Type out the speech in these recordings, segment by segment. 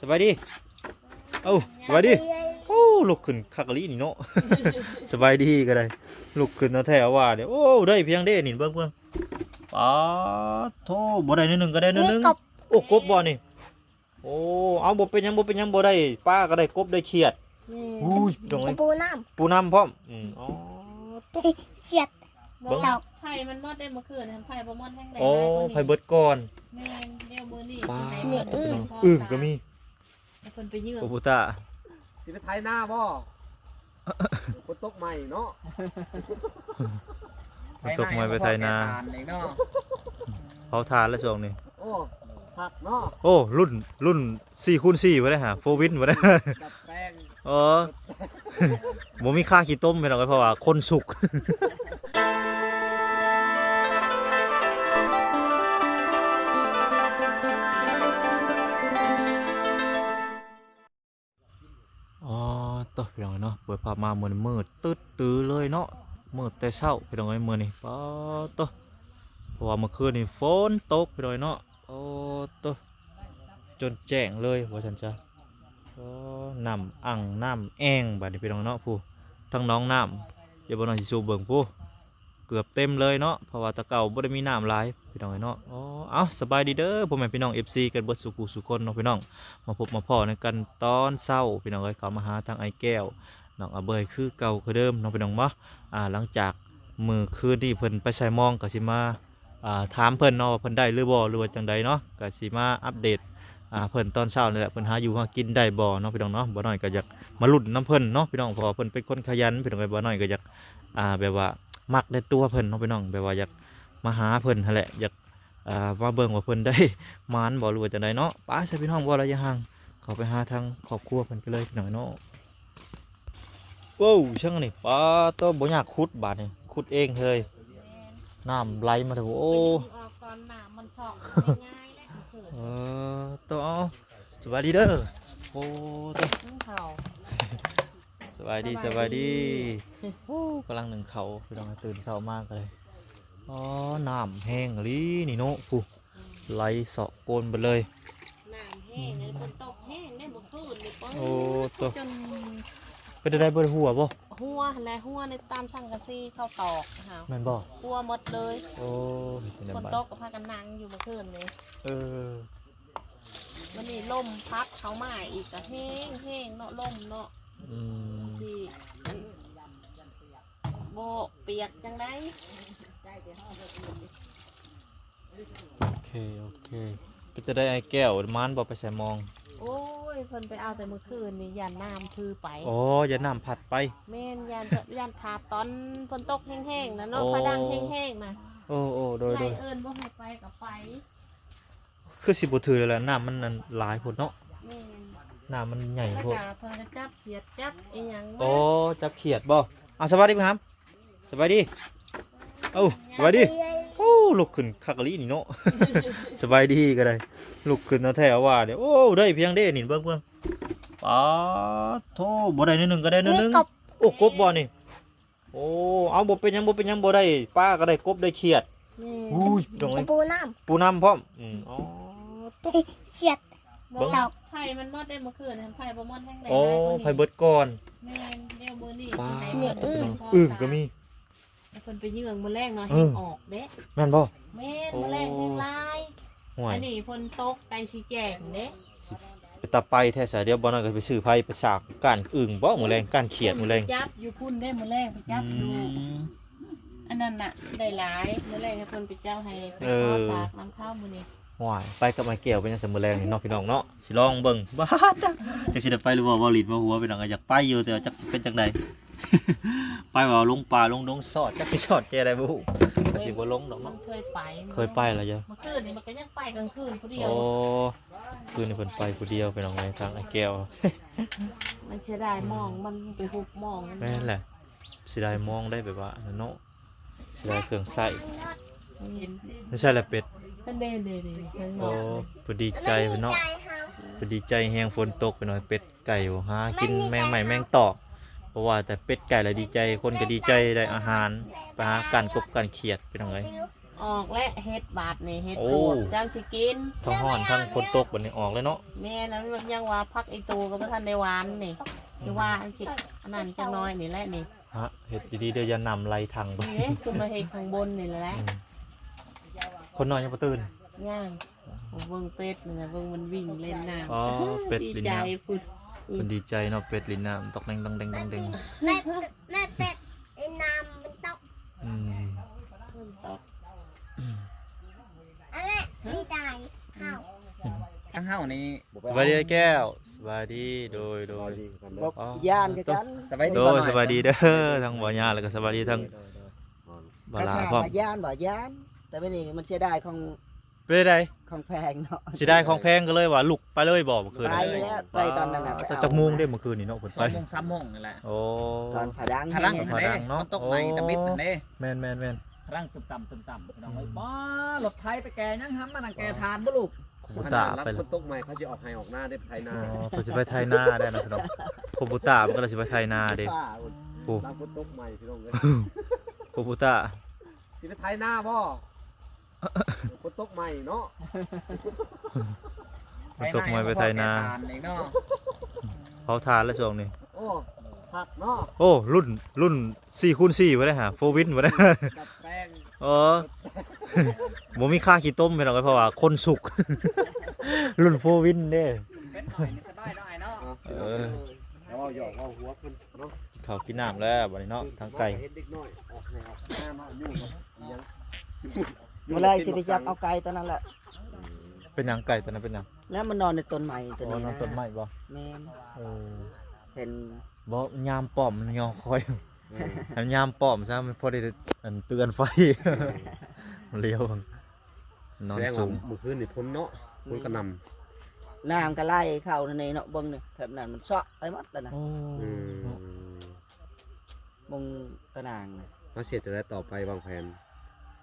ສະບາຍດີ. ເອົ້າ ສະບາຍດີ. ໂອ້ ລຸກຂຶ້ນຄັກອີ່ຫຼີນີ້ເນາະ. ສະບາຍດີກໍໄດ້ ລຸກຂຶ້ນເອົາແທ້ເອົາວ່າເດ້. ໂອ້ ໄດ້ພຽງເດ້ນີ້ ເບິ່ງ ເບິ່ງ. ປາດໂທ້ ບໍ່ໄດ້ໜ້ອຍໜຶ່ງກໍໄດ້ໜ້ອຍໜຶ່ງ. ໂອ້ ກົບບໍ່ນີ້? ໂອ້ ເອົາ ບໍ່ເປັນຫຍັງ ບໍ່ເປັນຫຍັງ ບໍ່ໄດ້ປາກໍໄດ້ ກົບໄດ້ຂຽດ. ແມ່ນ ອຸ້ຍ ພີ່ນ້ອງເອີຍ ປູນຳ ປູນຳພ້ອມ. ອືມ ອໍ ຂຽດ ເບິ່ງ ໄຟມັນໝົດໄດ້ມື້ຄືນ ຄັນໄຟບໍ່ໝົດແຮງໄດ້ຫຼາຍກວ່ານີ້. ໂອ້ ໄຟເບິດກ່ອນ. ແມ່ນ ດຽວມື້ນີ້ ປາດ ຊິໃຫ້ເພິ່ນ ພີ່ນ້ອງ ເພິ່ນ ອຶ່ງກໍມີ. ໃຫ້ເພິ່ນໄປເຍືອງ ໂອບຸຕາ ຊິໄປໄຖນາບໍ່? ຝົນຕົກໃໝ່ເນາະ ຝົນຕົກໃໝ່ໄປໄຖນາ ເນາະ ເຜົາຖ່ານແລ້ວຊ່ວງນີ້. ໂອ້ ຄັກເນາະ. ໂອ້ ລຸ້ນ ລຸ້ນສີ່ຄູນສີ່ບໍ່ໄດ້ຫາ ໂຟວີນບໍ່ໄດ້. ດັດແປງ ເອີ ບໍ່ມີຄ່າຂີ້ຕົມ ພີ່ນ້ອງເອີຍ ເພາະວ່າຄົນສຸກ. ອໍ ໂຕ ພີ່ນ້ອງເອີຍເນາະ ເປີດພາບມາມື້ນີ້ມືດຕຶດຕື້ເລີຍເນາະ ມືດແຕ່ເຊົ້າ ພີ່ນ້ອງເອີຍ ມື້ນີ້. ປາດໂຕ ເພາະວ່າມື້ຄືນນີ້ຝົນຕົກ ພີ່ນ້ອງເອີຍເນາະ. ໂອ້ໂຕ ຈົນແຈ້ງເລີຍວ່າຊັ້ນຊະ. ໂອ້ ນ້ຳອັ່ງນ້ຳແອ່ງບາດນີ້ ພີ່ນ້ອງເນາະ ຜູ້ ທັງໜອງນ້ຳ ດຽວບໍ່ໜ້ອຍຊິສູບເບິ່ງ ຜູ້ ເກືອບເຕັມເລີຍເນາະ ເພາະວ່າແຕ່ເກົ່າບໍ່ໄດ້ມີນ້ຳຫຼາຍ ພີ່ນ້ອງເອີຍເນາະ. ອໍ ເອົ້າ ສະບາຍດີເດີ ພໍ່ແມ່ພີ່ນ້ອງ ເອັຟຊີ ກັນເບິດສູ່ຜູ້ສູ່ຄົນເນາະ ພີ່ນ້ອງ. ມາພົບມາພໍ້ນຳກັນຕອນເຊົ້າ ພີ່ນ້ອງເອີຍ ເຂົ້າມາຫາທາງອ້າຍແກ້ວ ນ້ອງອາເບີຍ ຄືເກົ່າຄືເດີມເນາະ ພີ່ນ້ອງເນາະ. ອ່າ ຫຼັງຈາກມື້ຄືນນີ້ເພິ່ນໄປໃສ່ມອງ ກໍຊິມາ ອ່າ ຖາມເພິ່ນເນາະ ວ່າເພິ່ນໄດ້ຫຼືບໍ່ ຫຼືວ່າຈັ່ງໃດເນາະ. ກໍຊິມາອັບເດດ ອ່າ ເພິ່ນຕອນເຊົ້ານີ້ແຫຼະ ເພິ່ນຫາຢູ່ຫາກິນໄດ້ບໍ່ເນາະ ພີ່ນ້ອງເນາະ. ບໍ່ໜ້ອຍກໍຢາກມາລຸ້ນນຳເພິ່ນເນາະ ພີ່ນ້ອງ ເພາະວ່າເພິ່ນເປັນຄົນຂະຫຍັນ ພີ່ນ້ອງເອີຍ. ບໍ່ໜ້ອຍກໍຢາກ ອ່າ ແບບວ່າມັກໃນຕົວເພິ່ນເນາະ ພີ່ນ້ອງ ແບບວ່າຢາກມາຫາເພິ່ນຫັ້ນແຫຼະ ຢາກ ອ່າ ມາເບິ່ງວ່າເພິ່ນໄດ້ໝານບໍ່ ຫຼືວ່າຈັ່ງໃດເນາະ. ໄປຊະ ພີ່ນ້ອງ ບໍ່ລະຢ່າຫ່າງ ເຂົ້າໄປຫາທາງຄອບຄົວເພິ່ນກັນເລີຍ ພີ່ນ້ອງເນາະ. ໂອ້ ຊ່າງນີ້ ປາດໂຕ ບໍ່ຍາກຂຸດບາດນີ້ ຂຸດເອງເລີຍ. ແມ່ນ ນ້ຳໄຫຼມາແຕ່ ໂອ້ ໄປດຶງອອກກ່ອນ ນ້ຳມັນຊອກງ່າຍໆແຫຼະ. ເອີ ໂຕ ເອົາ ສະບາຍດີເດີ. ໂອ້ ໂຕ ກິນເຂົ້າ ສະບາຍດີ ສະບາຍດີ ສະບາຍດີ. ໂອ້ ກຳລັງໜຶ້ງເຂົ້າ ພີ່ນ້ອງ ຕື່ນເຊົ້າມາກໍເລີຍ. ອໍ ນ້ຳແຮງອີ່ຫຼີນີ້ເນາະ ຜູ້ ໄຫຼເຊາະໂປນເບິດເລີຍ. ນ້ຳແຮງ ອືມ ຝົນຕົກແຮງເດ້ມື້ຄືນນີ້. ໂອ້ ໂຕ ຈົນ ເປັນໄດ້ເບິດຫົວບໍ່? ຫົວຫັ້ນແຫຼະ ຫົວໃນຕາມສັງກະສີເຂົາຕອກຫັ້ນ ແມ່ນບໍ່? ຫົວໝົດເລີຍ. ໂອ້ ຝົນຕົກກໍພາກັນນັ່ງຢູ່ມື້ຄືນນີ້. ເອີ ມື້ນີ້ລົມພັດເຂົ້າມາອີກ ກໍແຮງໆເນາະ ລົມເນາະ. ອືມ ຊິອັນ ບໍ່ປຽກຈັ່ງໃດ. ໂອເຄ ໂອເຄ. ເປັນຈັ່ງໃດອ້າຍແກ້ວ ໝານບໍ່ໄປໃສ່ມອງ? ໂອ້ຍ ເພິ່ນໄປເອົາແຕ່ມື້ຄືນນີ້ ຢ້ານນ້ຳຖືໄປ. ອໍ ຢ້ານນ້ຳພັດໄປ. ແມ່ນ ຢ້ານ ຢ້ານຂາດຕອນຝົນຕົກແຮງໆນະເນາະ. ໂອ້ ຟ້າດັງແຮງໆນະ. ໂອ້ ໂອ້ ໂດຍ ໂດຍ. ເອີ້ນບໍ່ໃຫ້ໄປກໍໄປ. ຄືຊິບໍ່ຖືແລ້ວແຫຼະ ນ້ຳມັນອັນຫຼາຍໂພດເນາະ. ແມ່ນ ນ້ຳມັນໃຫຍ່ໂພດ. ແລ້ວກໍເພິ່ນກໍຈັບຂຽດຈັບອີ່ຫຍັງມາ. ໂອ້ ຈັບຂຽດບໍ່? ເອົາ ສະບາຍດີ ຫາມ ສະບາຍດີ. ເອົ້າ ສະບາຍດີ. ໂອ້ ລຸກຂຶ້ນຄັກອີ່ຫຼີນີ້ເນາະ. ສະບາຍດີກໍໄດ້ ລຸກຂຶ້ນເອົາແທ້ເອົາວ່າເດ້. ໂອ້ ໄດ້ພຽງເດ້ນີ້ ເບິ່ງ ເບິ່ງ. ປາດໂທ້ ບໍ່ໄດ້ໜ້ອຍໜຶ່ງກໍໄດ້ໜ້ອຍໜຶ່ງ. ໂອ້ ກົບບໍ່ນີ້? ໂອ້ ເອົາ ບໍ່ເປັນຫຍັງ ບໍ່ເປັນຫຍັງ ບໍ່ໄດ້ປາກໍໄດ້ ກົບໄດ້ຂຽດ. ແມ່ນ ອຸ້ຍ ພີ່ນ້ອງເອີຍ ປູນຳ ປູນຳພ້ອມ. ອືມ ອໍ ຂຽດ ເບິ່ງ ໄຟມັນໝົດໄດ້ມື້ຄືນ ຄັນໄຟບໍ່ໝົດແຮງໄດ້ຫຼາຍກວ່ານີ້. ໂອ້ ໄຟເບິດກ່ອນ. ແມ່ນ ດຽວມື້ນີ້ ປາດ ຊິໃຫ້ເພິ່ນ ອຶ່ງກໍມີ ໃຫ້ເພິ່ນໄປເຍືອງມື້ແລງເນາະ. ເອີ ແຮງອອກເດ້. ແມ່ນບໍ່? ແມ່ນ ໂອ້ ມື້ແລງແຮງຫຼາຍ. ຫ້ວຍ ອັນນີ້ຝົນຕົກໃກ້ຊິແຈ້ງເດ້. ຊິເປັນຕາໄປແທ້ຊະ. ດຽວບໍ່ໜ້ອຍກໍໄປຊື້ໄຟໄປສາກກ້ານອຶ່ງບໍ່ ມື້ແລງ ກ້ານຂຽດມື້ແລງ. ຈັບຢູ່ພຸ້ນເດ້ ມື້ແລງໄປຈັບຢູ່. ອືມ ອັນນັ້ນນະ ໄດ້ຫຼາຍ. ມື້ແລງໃຫ້ເພິ່ນໄປຈັບ ໃຫ້ໄປ ເອີ ຂໍສາກນຳເຂົາມື້ນີ້. ໂອ້ຍ ໄປກັບອ້າຍແກ້ວເປັນຫຍັງຊັ້ນມື້ແລງນີ້ເນາະ ພີ່ນ້ອງເນາະ. ຊິລອງເບິ່ງ ບາດ ຈັກຊິໄດ້ໄປຫຼືບໍ່. ເວົ້າຫຼິ້ນເວົ້າຫົວ ພີ່ນ້ອງ ກໍຢາກໄປຢູ່ ແຕ່ວ່າຈັກຊິເປັນຈັ່ງໃດ. ໄປວ່າລົງປ່າລົງດົງຊອດ ຈັກຊິຊອດແຈໃດບໍ່ຮູ້. ກໍຊິບໍ່ລົງດອກເນາະ. ມັນເຄີຍໄປ ເຄີຍໄປແລ້ວເຈົ້າ. ມື້ຄືນນີ້ມັນກໍຍັງໄປກາງຄືນຜູ້ດຽວ. ໂອ້ ຄືນນີ້ເພິ່ນໄປຜູ້ດຽວ ພີ່ນ້ອງເອີຍ ທາງອ້າຍແກ້ວ. ມັນເສຍດາຍມອງ ມັນໄປຮຸບມອງ. ແມ່ນແຫຼະ ເສຍດາຍມອງໄດ້ ແບບວ່າອັນນັ້ນເນາະ. ເສຍດາຍເຄື່ອງໃຊ້. ໄດ້ໃຊ້ລະເປັດ. ອັນເດ້ໆໆ ເທິງນອກ. ໂອ້ ເພິ່ນດີໃຈເພິ່ນເນາະ. ເພິ່ນດີໃຈແຮງ ຝົນຕົກໄປໜ້ອຍ ເປັດໄກ່ຫາກິນແມງໄມ້ແມງຕອກ. ບໍ່ວ່າແຕ່ເປັດໄກ່ລະດີໃຈ ຄົນກໍດີໃຈໄດ້ອາຫານ ໄປຫາກ້ານກົບກ້ານຂຽດ ພີ່ນ້ອງເອີຍ. ອອກແລ້ວ ເຫັດບາດນີ້ ເຫັດ ໂອ້ ປວກ ຈັ່ງຊິກິນ ທັງຮ້ອນທັງຝົນຕົກ ບາດນີ້ອອກແລ້ວເນາະ. ແມ່ນ ອັນນີ້ຍັງວ່າຜັກອີຕູກໍບໍ່ທັນໄດ້ຫວ່ານນີ້ ຊິຫວ່ານຊິອັນນັ້ນຈັກໜ້ອຍນີ້ແຫຼະນີ້. ຮະ ເຮັດດີໆເດີ ຢ່ານ້ຳໄຫຼຖັງໄປ. ນີ້ເດ້ ຂຶ້ນມາເຮັດຂ້າງບົນນີ້ແຫຼະ. ອືມ ຄົນນ້ອຍຍັງບໍ່ຕື່ນ? ຍັງ. ໂອ້ ເບິ່ງເປັດນີ້ນະ ເບິ່ງມັນວິ່ງຫຼິ້ນນ້ຳ. ອໍ ເປັດຫຼິ້ນນ້ຳ ດີໃຈພຸ້ນ. ເພິ່ນດີໃຈເນາະ ເປັດຫຼິ້ນນ້ຳ ຕອກແດງຕອກແດງຕອກແດງ. ແມ່ ແມ່ເປັດຫຼິ້ນນ້ຳມັນຕົກ. ອືມ ມັນຕົກ. ອັນແມ່ດີໃຈເຮົາ ທາງເຮົານີ້. ສະບາຍດີອ້າຍແກ້ວ. ສະບາຍດີ. ໂດຍ ໂດຍ. ຢ້ານຄືກັນ. ສະບາຍດີ. ໂດຍ ສະບາຍດີເດີ ທັງບໍ່ຍາ ແລ້ວກໍສະບາຍດີທັງ ໂດຍ ໂດຍ ບໍ່ລາພ້ອມ. ຢ້ານບໍ່? ຢ້ານ ແຕ່ບັດນີ້ມັນເສຍດາຍຂອງ ເປັນໃດ? ຂອງແພງເນາະ. ເສຍດາຍຂອງແພງ ກໍເລີຍວ່າລຸກໄປເລີຍບໍ່ ມື້ຄືນ? ໄປແລ້ວ ໄປຕອນນັ້ນນະ. ເຈົ້າ ໄປເອົາ ຈັກໂມງເດ້ມື້ຄືນນີ້ເນາະ ເພິ່ນໄປ? ສອງໂມງ ສາມໂມງນີ້ແຫຼະ. ໂອ້ ຕອນຟ້າດັງ ຟ້າດັງເດ້. ມັນຕົກໃໝ່ຕະມິດນັ້ນເດ້. ແມ່ນໆໆ. ກຳລັງຕຶມຕ່ຳ ຕຶມຕ່ຳ ພີ່ນ້ອງເອີຍ. ປ້າ ລົດໄຖໄປແກ່ຫຍັງຫຳ ມານັ່ງແກ່ຖ່ານບໍ່ລູກ? ຄົມບຸຕາໄປແລ້ວ. ຝົນຕົກໃໝ່ ເຂົາຊິອອກໄຮ່ອອກນາເດ້ ໄປໄຖນາ. ອໍ ເພິ່ນຊິໄປໄຖນາໄດ້ນະ ພີ່ນ້ອງ. ຄົມບຸຕາມັນກໍຊິໄປໄຖນາເດ້. ໂອ້ ຫຼັງຝົນຕົກໃໝ່ ພີ່ນ້ອງເອີຍ. ຄົມບຸຕາ ຊິໄປໄຖນາບໍ່? ຝົນຕົກໃໝ່ເນາະ. ຝົນຕົກໃໝ່ໄປໄຖນາ ເຜົາຖ່ານແລ້ວຊ່ວງນີ້. ໂອ້ ຄັກເນາະ. ໂອ້ ລຸ້ນ ລຸ້ນສີ່ຄູນສີ່ບໍ່ໄດ້ຫາ ໂຟວິນບໍ່ໄດ້. ດັດແປງ. ອໍ ບໍ່ມີຄ່າຂີ້ຕົມ ພີ່ນ້ອງເອີຍ ເພາະວ່າຄົນສຸກ ລຸ້ນໂຟວິນເດ້. ເປັນໜ້ອຍນີ້ສະບາຍໜ້ອຍເນາະ. ເອີ ແຕ່ເວົ້າຫຍອກເວົ້າຫົວເພິ່ນເນາະ. ກິນເຂົ້າກິນນ້ຳແລ້ວບັດນີ້ເນາະ ທາງໄກ. ເຫັນເດັກນ້ອຍອອກໃຫ້ອອກໜ້າເນາະ ຢູ່ເນາະ ອີຫຍັງ ມື້ແລກຊິໄປຈັບເອົາໄກ່ຕົວນັ້ນແຫຼະ. ເປັນຫຍັງໄກ່ຕົວນັ້ນເປັນຫຍັງ? ແລ້ວມັນນອນໃນຕົ້ນໄມ້ຕົວນີ້ນະ. ອໍ ນອນຕົ້ນໄມ້ບໍ່? ແມ່ນ. ເອີ ເຫັນບໍ່ ຍາມປ້ອມມັນຍໍຄອຍ. ເອີ ໃຫ້ມັນຍາມປ້ອມຊະ ມັນພໍໄດ້ ອັນ ເຕືອນໄຟ. ເອີ ມັນລຽວ ນອນສູງ. ແສດງວ່າມື້ຄືນນີ້ຝົນເນາະ ຝົນກະໜ່ຳ. ນ້ຳກໍໄຫຼເຂົ້າໃນນີ້ເນາະ ເບິ່ງນີ້ ແຖບນັ້ນມັນເຊາະໄປໝົດແລ້ວນະ. ໂອ້ ອືມ ເບິ່ງຕາໜ່າງນະ. ເຮົາຊິເຮັດຈັ່ງໃດຕໍ່ໄປ ວາງແຜນ?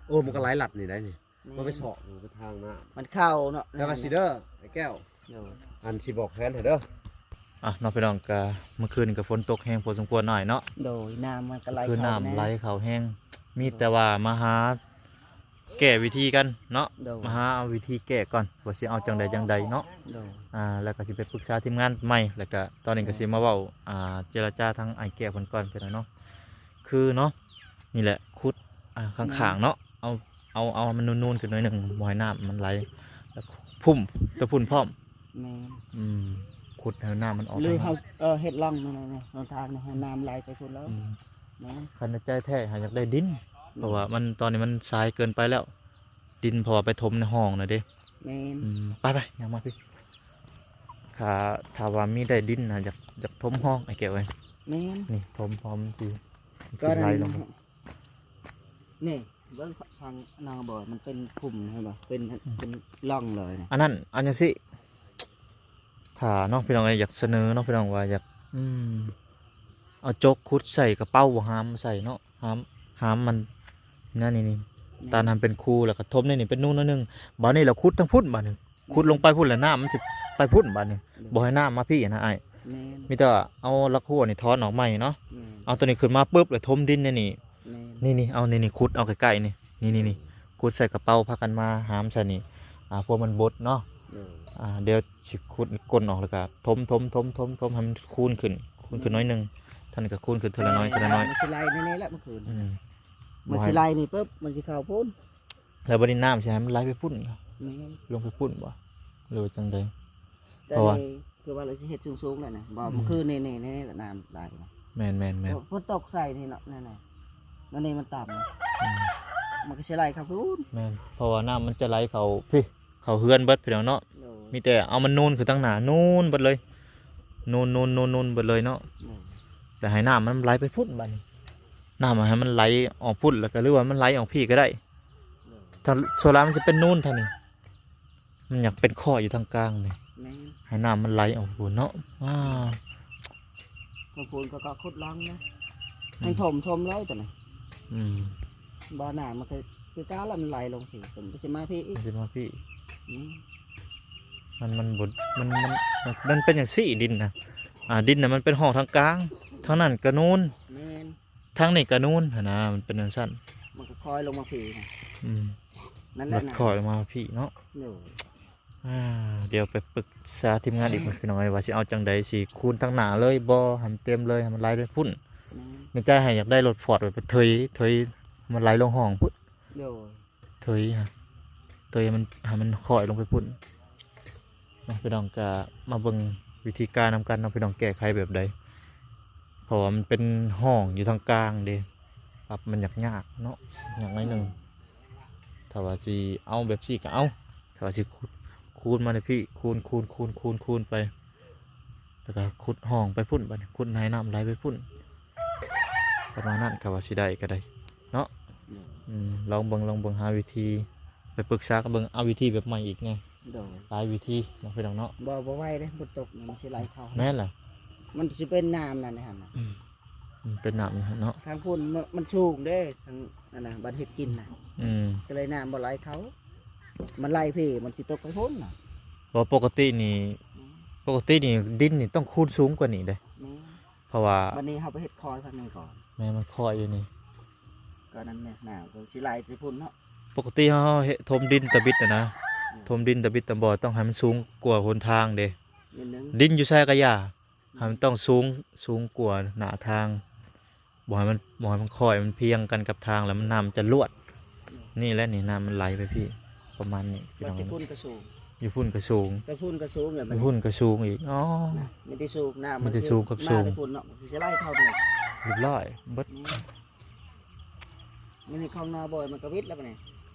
ໂອ້ ມັນກໍໄຫຼລັດນີ້ໄດ໋ນີ້. ແມ່ນ. ມັນໄປເຊາະ ມັນໄປທາງນ້ຳ ມັນເຂົ້າເນາະ. ແຕ່ວ່າຊິເດີ ໄອ້ແກ້ວ. ໂດຍ. ອັນຊິບອກແຜນໃຫ້ເດີ. ອ່ະ ເນາະ ພີ່ນ້ອງ ກະມື້ຄືນນີ້ກະຝົນຕົກແຮງພໍສົມຄວນໜ້ອຍເນາະ. ໂດຍ. ນ້ຳມັນກໍໄຫຼ ຄືນ້ຳໄຫຼເຂົ້າແຮງ. ມີແຕ່ວ່າມາຫາແກ້ວິທີກັນເນາະ. ໂດຍ. ມາຫາເອົາວິທີແກ້ກ່ອນ ວ່າຊິເອົາຈັ່ງໃດຈັ່ງໃດເນາະ. ໂດຍ. ອ່າ ແລ້ວກໍຊິໄປປຶກສາທີມງານໃໝ່ ແລ້ວກໍຕອນນີ້ກໍຊິມາເວົ້າ ອ່າ ເຈລະຈາທາງອ້າຍແກ້ວເພິ່ນກ່ອນ ພີ່ນ້ອງເນາະ. ຄືເນາະ ນີ້ແຫຼະ ຂຸດ ອ່າ ຂ້າງໆເນາະ. ເອົາ ເອົາ ເອົາໃຫ້ມັນນູນໆຂຶ້ນໜ້ອຍໜຶ່ງ ບໍ່ໃຫ້ນ້ຳມັນໄຫຼ ແລ້ວພຸ້ມ ແຕ່ພຸ້ນພ້ອມ. ແມ່ນ. ອືມ ຂຸດໃຫ້ນ້ຳມັນອອກ ຫຼືເຮົາ ເອີ ເຮັດຮ່ອງນັ້ນນະ ຮ່ອງທາງນີ້ ໃຫ້ນ້ຳໄຫຼໄປພຸ້ນແລ້ວ. ອືມ. ແມ່ນ. ຄັນໃຈແທ້ຫາຢາກໄດ້ດິນ ເພາະວ່າມັນ ຕອນນີ້ມັນສາຍເກີນໄປແລ້ວ ດິນ ເພາະວ່າໄປຖົມໃນຮ່ອງນະເດ້. ແມ່ນ. ອືມ ໄປໆ ຍ່າງມາພີ້. ຖ້າ ຖ້າວ່າມີໄດ້ດິນນະ ຢາກ ຢາກຖົມຮ່ອງ ອ້າຍແກ້ວເອີຍ. ແມ່ນ. ນີ້ຖົມ ພໍມັນຊິ ມັນຊິໄຫຼລົງ. ນີ້ ເບິ່ງທາງນາບໍ່ ມັນເປັນຂຸມ ເຫັນບໍ່ ເປັນ ອືມ ເປັນຮ່ອງເລີຍນະ. ອັນນັ້ນ ອັນຈັ່ງຊີ້ ຖ້າເນາະ ພີ່ນ້ອງເອີຍ ຢາກສະເໜີເນາະ ພີ່ນ້ອງ ວ່າຢາກ ອືມ ເອົາຈົກຂຸດໃສ່ກະເປົາ ບໍ່ຫາມໃສ່ເນາະ ຫາມ ຫາມມັນ ນັ້ນນີ້ ນີ້ ແມ່ນ ຕັດໃຫ້ມັນເປັນຄູ ແລ້ວກະຖົມໃນນີ້ເປັນຮູໜ້ອຍໜຶ່ງ. ບາດນີ້ລະຂຸດທາງພຸ້ນ ບາດນີ້ ອືມ ຂຸດລົງໄປພຸ້ນ ແລ້ວນ້ຳມັນຊິໄປພຸ້ນບາດນີ້. ໂດຍ. ບໍ່ໃຫ້ນ້ຳມາພີ້ນະອ້າຍ. ແມ່ນ. ມີແຕ່ວ່າເອົາຫຼັກຮົ້ວນີ້ຖອນອອກໃໝ່ເນາະ. ແມ່ນ. ເອົາໂຕນີ້ຂຶ້ນມາປຶບ ແລ້ວຖົມດິນໃນນີ້. ແມ່ນ. ນີ້ໆ ເອົານີ້ໆ ຂຸດເອົາໃກ້ໆ ນີ້ ນີ້ໆ ຂຸດໃສ່ກະເປົາ ພາກັນມາຫາມໃສ່ນີ້ ອ່າ ເພື່ອມັນບົດເນາະ. ໂດຍ. ອ່າ ດຽວຊິຂຸດກົ້ນອອກ ແລ້ວກະຖົມໆໆໆ ໃຫ້ມັນຄູນຂຶ້ນ ຄູນຂຶ້ນໜ້ອຍໜຶ່ງ ທ່ານກໍຄູນຂຶ້ນເທື່ອລະໜ້ອຍ ເທື່ອລະໜ້ອຍ. ມັນຊິໄຫຼໃນນີ້ແຫຼະ ມື້ຄືນ. ອືມ. ມັນຊິໄຫຼນີ້ປຶບ ມັນຊິເຂົ້າພຸ້ນ. ແລ້ວບັດນີ້ນ້ຳຊິໃຫ້ມັນໄຫຼໄປພຸ້ນ. ແມ່ນ. ລົງໄປພຸ້ນບໍ່ ຫຼືວ່າຈັ່ງໃດ? ແຕ່ ເພາະວ່າ ນີ້ຄືວ່າລະຊິເຮັດສູງໆແລ້ວນະ. ບໍ່ ອືມ ຄືນີ້ ນີ້ ນີ້ ນີ້ແຫຼະນ້ຳໄຫຼນະ. ແມ່ນໆໆ. ຝົນຕົກໃສ່ນີ້ເນາະ ນັ້ນນະ ອັນນີ້ມັນຕ່ຳ. ອືມ. ມັນກໍຊິໄຫຼເຂົ້າພຸ້ນ. ແມ່ນ. ເພາະວ່ານ້ຳມັນຈະໄຫຼເຂົ້າພີ້ ເຂົ້າເຮືອນເບິດ ພີ່ນ້ອງເນາະ. ໂດຍ. ມີແຕ່ເອົາມັນນູນຂຶ້ນທາງໜ້າ ນູນເບິດເລີຍ ນູນໆໆໆ ເບິດເລີຍເນາະ. ໂດຍ. ແລ້ວໃຫ້ນ້ຳມັນໄຫຼໄປພຸ້ນບາດນີ້ ນ້ຳໃຫ້ມັນໄຫຼອອກພຸ້ນ ແລ້ວກໍ ຫຼືວ່າມັນໄຫຼອອກພີ້ກໍໄດ້. ໂດຍ. ຖ້າສ່ວນຫຼາຍມັນຊິເປັນນູນທາງນີ້ ມັນຢາກເປັນຂໍ້ຢູ່ທາງກາງນີ້. ແມ່ນ. ໃຫ້ນ້ຳມັນໄຫຼອອກພຸ້ນເນາະ. ວ້າ ບາງຄົນກໍ ກໍຂຸດລອງນະ. ອືມ. ໃຫ້ຖົມ ຖົມເລີຍຕົວນີ້. ອືມ. ບໍ່ ນ້ຳມັນຄື ຄືເກົ່າລະ ມັນໄຫຼລົງພີ້ ມັນຊິມາພີ້ອີກ ມັນຊິມາພີ້. ອືມ. ມັນ ມັນບໍ່ ມັນ ມັນ ມັນເປັນຈັ່ງຊີ້ ດິນນະ. ອ່າ ດິນນະມັນເປັນຮ່ອງທາງກາງ ທາງນັ້ນກະນູນ. ແມ່ນ. ທາງນີ້ກະນູນຫັ້ນນະ ມັນເປັນຈັ່ງຊັ້ນ. ມັນກໍຄ່ອຍລົງມາພີ້ນະ. ອືມ. ນັ້ນແຫຼະ ລົດຄ່ອຍມາພີ້ເນາະ. ໂດຍ ອ່າ ດຽວໄປປຶກສາທີມງານອີກ ພີ່ນ້ອງເອີຍ ວ່າຊິເອົາຈັ່ງໃດ ຊິຄູນທາງໜ້າເລີຍບໍ່ ໃຫ້ມັນເຕັມເລີຍ ໃຫ້ມັນໄຫຼໄປພຸ້ນ. ແມ່ນ ໃນໃຈໃຫ້ຢາກໄດ້ລົດຟອດໄປເທີຍ ເທີຍໃຫ້ມັນໄຫຼລົງຮ່ອງພຸ້ນ. ໂດຍ ເທີຍ ເທີຍໃຫ້ມັນ ໃຫ້ມັນຄ່ອຍລົງໄປພຸ້ນເນາະ. ພີ່ນ້ອງກໍມາເບິ່ງວິທີການນຳກັນເນາະ ພີ່ນ້ອງແກ້ໄຂແບບໃດ ເພາະວ່າມັນເປັນຮ່ອງຢູ່ທາງກາງເດ້ ປັບມັນຍາກໆເນາະ ຍາກໜ້ອຍໜຶ່ງ. ຖ້າວ່າຊິເອົາແບບຊີ້ກໍເອົາ ຖ້າວ່າຊິຂູດ ຂູດມາໃນພີ້ ຂູດ ຂູດ ຂູດ ຂູດ ຂູດໄປ ແລ້ວກໍຂຸດຮ່ອງໄປພຸ້ນ ບາດນີ້ຂຸດໃຫ້ນ້ຳໄຫຼໄປພຸ້ນ ປະມານນັ້ນ ຖ້າວ່າຊິໄດ້ກໍໄດ້ເນາະ. ໂດຍ ອືມ ລອງເບິ່ງ ລອງເບິ່ງ ຫາວິທີ ໄປປຶກສາກັນເບິ່ງ ເອົາວິທີແບບໃໝ່ອີກແດ່. ໂດຍ ຫຼາຍວິທີເນາະ ພີ່ນ້ອງເນາະ. ບໍ່ ບໍ່ໄຫວເດ້ ຝົນຕົກນີ້ມັນຊິໄຫຼເຂົ້າ. ແມ່ນລະ ມັນຊິເປັນນ້ຳນັ້ນຫັ້ນນະ. ອືມ ອືມ ເປັນນ້ຳເນາະ ທາງພຸ້ນມັນ ມັນສູງເດ້ ທາງນັ້ນນະ ບ່ອນເຮັດກິນນະ. ອືມ ກໍເລີຍນ້ຳບໍ່ໄຫຼເຂົ້າ ມັນໄຫຼພີ້ ມັນຊິຕົກໄປພຸ້ນນະ. ບໍ່ ປົກກະຕິນີ້ ອືມ ປົກກະຕິນີ້ດິນນີ້ຕ້ອງຄູນສູງກວ່ານີ້ເດ້. ແມ່ນ ເພາະວ່າ ບັດນີ້ເຮົາໄປເຮັດຄອຍທາງນີ້ກ່ອນ. ແມ່ນ ມັນຄອຍຢູ່ນີ້ ກໍນັ້ນແຫຼະ ນ້ຳກໍຊິໄຫຼໄປພຸ້ນເນາະ. ປົກກະຕິເຮົາເຮັດຖົມດິນຕະບິດນະນະ. ອືມ ຖົມດິນຕະບິດຕະບອດ ຕ້ອງໃຫ້ມັນສູງກວ່າຫົນທາງເດ້ ນິດໜຶ່ງ ດິນຢູ່ໃສກໍຢ່າ ໃຫ້ມັນຕ້ອງສູງ ສູງກວ່າໜ້າທາງ ບໍ່ໃຫ້ມັນ ບໍ່ໃຫ້ມັນຄອຍ ມັນພຽງກັນກັບທາງ ແລ້ວມັນ ນ້ຳຈະລວດ. ນີ້ແຫຼະນີ້ ນ້ຳມັນໄຫຼໄປພີ້ ປະມານນີ້ ພີ່ນ້ອງ. ຢູ່ພຸ້ນກໍສູງ ຢູ່ພຸ້ນກໍສູງ ແຕ່ພຸ້ນກໍສູງ ຢູ່ພຸ້ນກໍສູງອີກ. ອໍ ນະ ມີແຕ່ສູງ ນ້ຳມັນ ມີແຕ່ສູງກັບສູງ ມາແຕ່ພຸ້ນເນາະ ມັນຊິໄຫຼເຂົ້ານີ້ ຮຽບຮ້ອຍເບິດ. ອືມ ມັນນີ້ຂອງໜໍ່ບອຍ ມັນກໍວິດແລ້ວບັດນີ້.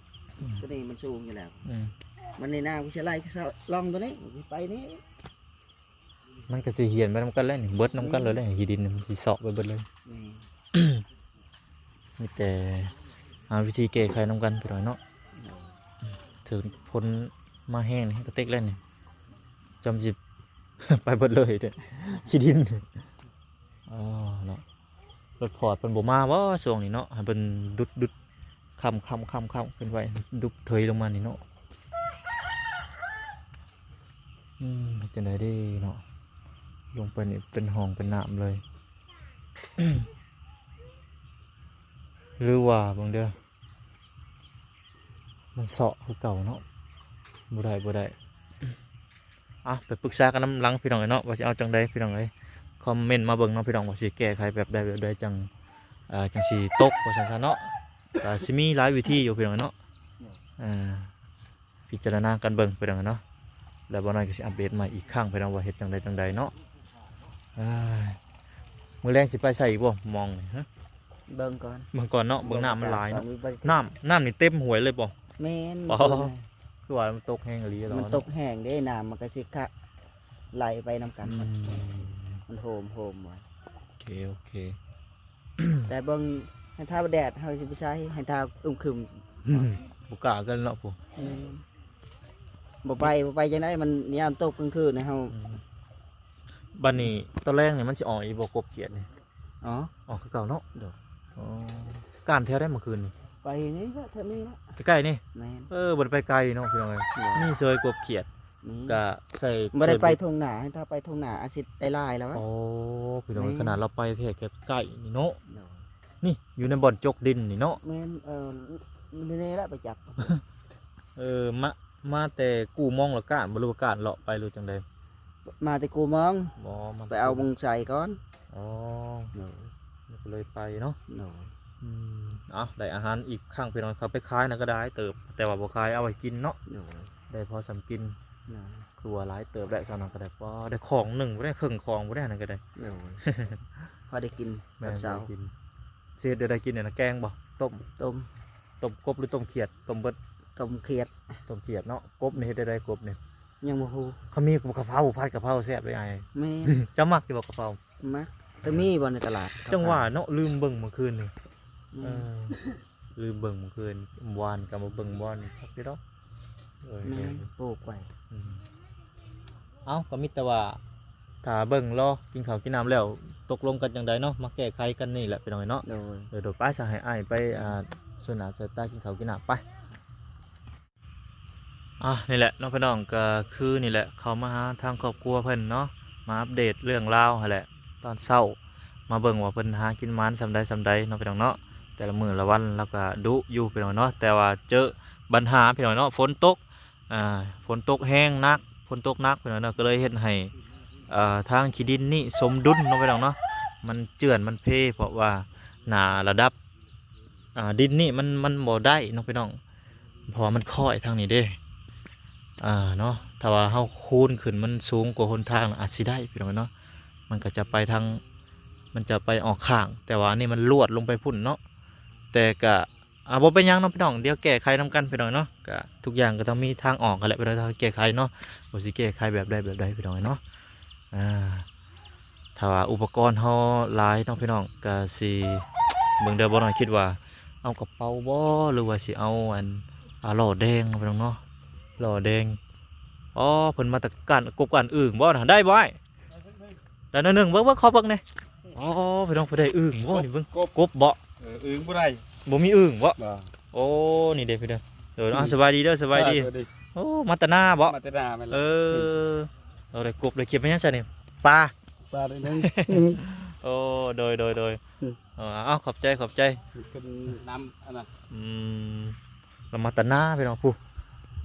ອືມ ຕົວນີ້ມັນສູງຢູ່ແລ້ວ. ອືມ ມັນນີ້ນ້ຳຊິໄຫຼເຂົ້າຮ່ອງຕົວນີ້ ໄປນີ້ ມັນກໍຊິຫ້ຽນໄປນຳກັນແຫຼະນີ້ ເບິດນຳກັນເລີຍແຫຼະ ອືມ ຂີ້ດິນມັນຊິເຊາະໄປເບິດເລີຍ. ແມ່ນ ມີແຕ່ຫາວິທີແກ້ໄຂນຳກັນ ພີ່ນ້ອງເນາະ. ໂດຍ ເຖິງຝົນມາແຮງນີ້ ກະເຕັກແລ້ວນີ້ ຈຳຊິໄປເບິດເລີຍເດ້ ຂີ້ດິນ. ອໍ ເນາະ ລົດຟອດເພິ່ນບໍ່ມາບໍ່ຊ່ວງນີ້ເນາະ ໃຫ້ເພິ່ນດຸດໆ ຄ້ຳໆໆໆ ຂຶ້ນໄວ້ ດຸບເທີຍລົງມານີ້ເນາະ. ອືມ ເຮັດຈັ່ງໃດເດ້ເນາະ ລົງໄປນີ້ເປັນຮ່ອງເປັນນ້ຳເລີຍ ຫຼືວ່າເບິ່ງເດີ ມັນເຊາະຄືເກົ່າເນາະ. ບໍ່ໄດ້ ບໍ່ໄດ້. ອ່ະ ໄປປຶກສາກັນນຳຫຼັງ ພີ່ນ້ອງເອີຍເນາະ ວ່າຊິເອົາຈັ່ງໃດ ພີ່ນ້ອງເອີຍ. ຄອມເມັນມາເບິ່ງເນາະ ພີ່ນ້ອງ ວ່າຊິແກ້ໄຂແບບໃດ ແບບໃດ ຈັ່ງ ເອີ ຈັ່ງຊິຕົກ ວ່າຊັ້ນຊະເນາະ. ກໍຊິມີຫຼາຍວິທີຢູ່ ພີ່ນ້ອງເອີຍເນາະ. ເອີ ພິຈາລະນາກັນເບິ່ງ ພີ່ນ້ອງເນາະ ແລ້ວບ່າວນ້ອຍກໍຊິອັບເດດໃໝ່ອີກຄັ້ງ ພີ່ນ້ອງ ວ່າເຮັດຈັ່ງໃດຈັ່ງໃດເນາະ. ເອີຍ ມື້ແລງຊິໄປໃສອີກບໍ່ ມອງນີ້ ຮະ? ເບິ່ງກ່ອນ ເບິ່ງກ່ອນເນາະ ເບິ່ງນ້ຳມັນຫຼາຍເນາະ. ເບິ່ງອາກາດກ່ອນ ນ້ຳ ນ້ຳນີ້ເຕັມຫ້ວຍເລີຍບໍ່? ແມ່ນ ອໍ ຄືວ່າມັນຕົກແຮງອີ່ຫຼີ ມັນຕົກແຮງເດ້ ນ້ຳມັນກໍຊິຂະໄຫຼໄປນຳກັນ. ອືມ ມັນໂຮມໆ ໂອເຄ ໂອເຄ. ແຕ່ເບິ່ງໃຫ້ຖ້າແດດ ເຮົາຊິໄປໃສ ໃຫ້ຖ້າອຶ້ມຄຶມ ບໍ່ກ້າກັນເນາະ. ອືມ ບໍ່ໄປ ບໍ່ໄປຈັ່ງໃດ ມັນຍາມຕົກກາງຄືນເຮົາ. ອືມ ບັດນີ້ຕອນແລງນີ້ມັນຊິອອກອີກບໍ່ ກົບຂຽດນີ້? ອໍ ອອກຄືເກົ່າເນາະ. ໂດຍ ອໍ ກ້ານແຖວໃດມື້ຄືນນີ້? ໄປນີ້ລະ ແຖວນີ້ລະ ໃກ້ໆນີ້. ແມ່ນ ເອີ ບໍ່ໄດ້ໄປໄກເນາະ ພີ່ນ້ອງເອີຍ. ໂດຍ ມີເຊີຍກົບຂຽດ ອືມ ກະໃສ່ ບໍ່ໄດ້ໄປທົ່ງນາ ຖ້າໄປທົ່ງນາອາດຊິໄດ້ຫຼາຍແລ້ວ. ໂອ້ ພີ່ນ້ອງເອີຍ ແມ່ນ ຂະໜາດເຮົາໄປແຄ່ໃກ້ໆນີ້ເນາະ. ໂດຍ ນີ້ຢູ່ໃນບ່ອນຈົກດິນນີ້ເນາະ. ແມ່ນ ເອີ ຢູ່ໃນນີ້ລະໄປຈັບ. ເອີ ມາ ມາແຕ່ກູ່ມອງລະກ້ານບໍ່ ຫຼືວ່າກ້ານເລາະໄປ ຫຼືຈັ່ງໃດ? ມາແຕ່ກູ່ມອງ. ບໍ່ ມາ ໄປເອົາມຸງໃສ່ກ່ອນ. ອໍ ໂດຍ ກໍເລີຍໄປເນາະ. ໂດຍ ອືມ ເອົາ ໄດ້ອາຫານອີກຄັ້ງ ພີ່ນ້ອງ ເຂົາໄປຂາຍນະກໍໄດ້ເຕີບ ແຕ່ວ່າບໍ່ຂາຍ ເອົາໄວ້ກິນເນາະ. ໂດຍ ໄດ້ພໍສ່ຳກິນ. ໂດຍ ຄືວ່າຫຼາຍເຕີບແຫຼະ ຊາວນັ້ນກໍໄດ້ ພໍໄດ້ຂອງໜຶ່ງ ບໍ່ໄດ້ເຄິ່ງຂອງ ບໍ່ໄດ້ອັນນັ້ນກໍໄດ້. ໂດຍ ພໍໄດ້ກິນ ແມ່ນ ຕອນເຊົ້າ ໄດ້ກິນ. ຊິເຮັດແນວໃດກິນນີ້ນະ ແກງບໍ່ ຕົ້ມ? ຕົ້ມ ຕົ້ມກົບ ຫຼືຕົ້ມຂຽດ? ຕົ້ມເບິດ ຕົ້ມຂຽດ ຕົ້ມຂຽດເນາະ. ກົບນີ້ເຮັດແນວໃດ ກົບນີ້? ຍັງບໍ່ຮູ້ ຄັນມີກະເພົາ ຜັດກະເພົາແຊບເດ້ອ້າຍ. ແມ່ນ ເຈົ້າມັກຢູ່ບໍ່ກະເພົາ? ມັກ ແຕ່ມີບໍ່ໃນຕະຫຼາດ? ຈັ່ງວ່າເນາະ ລືມເບິ່ງມື້ຄືນນີ້. ອືມ ເອີ ລືມເບິ່ງມື້ຄືນ ວານກໍມາເບິ່ງ ວານຄັກຢູ່ດອກ. ເອີຍ ແມ່ນ ປູກໄວ້. ອືມ ເອົ້າ ກໍມີແຕ່ວ່າຖ້າເບິ່ງລໍກິນເຂົ້າກິນນ້ຳແລ້ວ ຕົກລົງກັນຈັ່ງໃດເນາະ ມາແກ້ໄຂກັນນີ້ແຫຼະ ພີ່ນ້ອງເອີຍເນາະ. ໂດຍ ໂດຍ ໂດຍ ໄປ ຊະ ໃຫ້ອ້າຍໄປ ອ່າ ສວນໜ້າສວນຕາກິນເຂົ້າກິນນ້ຳໄປ. ອ່ະ ນີ້ແຫຼະເນາະ ພີ່ນ້ອງ ກໍຄືນີ້ແຫຼະ ເຂົ້າມາຫາທາງຄອບຄົວເພິ່ນເນາະ ມາອັບເດດເລື່ອງລາວຫັ້ນແຫຼະ ຕອນເຊົ້າ ມາເບິ່ງວ່າເພິ່ນຫາກິນໝານສ່ຳໃດສ່ຳໃດເນາະ ພີ່ນ້ອງເນາະ. ແ ແຕ່ລະມື້ລະວັນລາວກໍດຸຢູ່ພີ່ນ້ອງເນາະ ແຕ່ວ່າເຈີບັນຫາພີ່ນ້ອງເນາະ ຝົນຕົກ ອ່າ ຝົນຕົກແຮງໜັກ ຝົນຕົກໜັກພີ່ນ້ອງເນາະ ກໍເລີຍເຮັດໃຫ້ ເອີ ທາງຂີ້ດິນນີ້ສົມດຸນເນາະພີ່ນ້ອງເນາະ ມັນເຈື່ອນມັນເພ ເພາະວ່າໜ້າລະດັບ ອ່າ ດິນນີ້ມັນ ມັນບໍ່ໄດ້ເນາະພີ່ນ້ອງ ເພາະວ່າມັນຄ້ອຍທາງນີ້ເດ້ ອ່າ ເນາະ ຖ້າວ່າເຮົາຄູນຂຶ້ນມັນສູງກວ່າຫົນທາງອາດຊິໄດ້ພີ່ນ້ອງເນາະ ມັນກໍຈະໄປທາງ ມັນຈະໄປອອກຂ້າງ ແຕ່ວ່າອັນນີ້ມັນລວດລົງໄປພຸ້ນເນາະ ແຕ່ກະ ອ່າ ບໍ່ເປັນຫຍັງເນາະພີ່ນ້ອງ ດຽວແກ້ໄຂນຳກັນພີ່ນ້ອງເນາະ ກະທຸກຢ່າງກໍຕ້ອງມີທາງອອກຫັ້ນແຫຼະພີ່ນ້ອງ ທາງແກ້ໄຂເນາະ ວ່າຊິແກ້ໄຂແບບໃດແບບໃດພີ່ນ້ອງເນາະ ອ່າ ຖ້າວ່າອຸປະກອນເຮົາຫຼາຍເນາະພີ່ນ້ອງ ກະຊິ ເບິ່ງເດີ ບໍ່ນ້ອຍຄິດວ່າເອົາກະເປົາບໍ່ ຫຼືວ່າຊິເອົາອັນ ອ່າ ລໍ້ແດງເນາະພີ່ນ້ອງເນາະ ລໍ້ແດງ ອໍ ເພິ່ນມາແຕ່ການ ກົບການອຶ່ງບໍ່ນະ ໄດ້ບໍ່ອ້າຍ? ໄດ້ໜ້ອຍໜຶ່ງ ເບິ່ງ ເບິ່ງ ຂໍເບິ່ງແດ່ ອໍ ພີ່ນ້ອງ ເພິ່ນໄດ້ອຶ່ງບໍ່ນີ້ ເບິ່ງ ກົບ ກົບບໍ່? ເອີ ອຶ່ງບໍ່ໄດ້ ບໍ່ມີອຶ່ງບໍ່? ບໍ່ ໂອ້ ນີ້ເດ້ພີ່ເດີ ເອີ ເອົາ ສະບາຍດີເດີ ສະບາຍດີ ເອີ ສະບາຍດີ ໂອ້ ມາແຕ່ນາບໍ່? ມາແຕ່ນາແມ່ນແຫຼະ ເອີ ເອົາ ໄດ້ກົບໄດ້ເຂັບ ແມ່ນຫຍັງຊັ້ນນີ້ ປາ ປາໄດ້ໜຶ່ງ ໂອ້ ໂດຍ ໂດຍ ໂດຍ ອືມ ເອີ ເອົາ ຂອບໃຈ ຂອບໃຈ ເປັນນ້ຳອັນນັ້ນ ອືມ ລະມາແຕ່ນາພີ່ນ້ອງ ຜູ້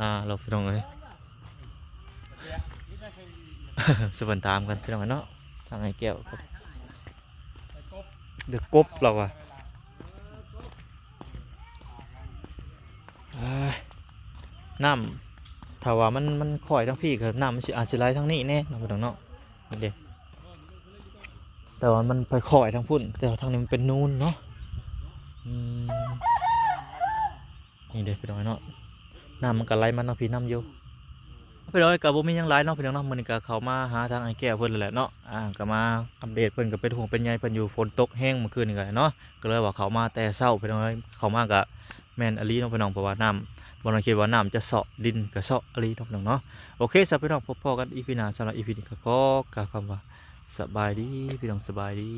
ນາລາວພີ່ນ້ອງເອີຍ ສະເພິ່ນຖາມກັນພີ່ນ້ອງເນາະ ທາງອ້າຍແກ້ວ ເດີກົບລາວວ່າ ເອີຍ ນ້ຳ ຖ້າວ່າມັນ ມັນຄ້ອຍທາງພີ້ກໍນ້ຳມັນຊິ ອາດຊິໄຫຼທາງນີ້ແດ່ເນາະ ພີ່ນ້ອງເນາະ ນີ້ເດ້ ແຕ່ວ່າມັນຄ່ອຍໆທາງພຸ້ນ ແຕ່ວ່າທາງນີ້ມັນເປັນນູນເນາະ ອືມ ນີ້ເດ້ພີ່ນ້ອງເນາະ ນ້ຳມັນກໍໄຫຼມາທາງພີ້ນຳຢູ່ ພີ່ນ້ອງເອີຍ ກໍບໍ່ມີຫຍັງຫຼາຍເນາະ ພີ່ນ້ອງເນາະ ມື້ນີ້ກໍເຂົ້າມາຫາທາງອ້າຍແກ້ວເພິ່ນແຫຼະເນາະ ອ່າ ກໍມາອັບເດດ ເພິ່ນກໍເປັນຫ່ວງເປັນໃຍ ເພິ່ນຢູ່ຝົນຕົກແຮງມື້ຄືນນີ້ກໍເນາະ ກໍເລີຍວ່າເຂົ້າມາແຕ່ເຊົ້າ ພີ່ນ້ອງເອີຍ ເຂົ້າມາກໍ ແມ່ນອີ່ຫຼີເນາະພີ່ນ້ອງ ເພາະວ່ານ້ຳ ບໍ່ຕ້ອງຄິດວ່ານ້ຳຈະເຊາະ ດິນກໍເຊາະອີ່ຫຼີເນາະພີ່ນ້ອງເນາະ ໂອເຄ ຊະພີ່ນ້ອງ ພົບພໍ້ກັນອີພີໜ້າ ສຳລັບອີພີນີ້ກໍຂໍກ່າວຄຳວ່າ ສະບາຍດີ ພີ່ນ້ອງ ສະບາຍດີ.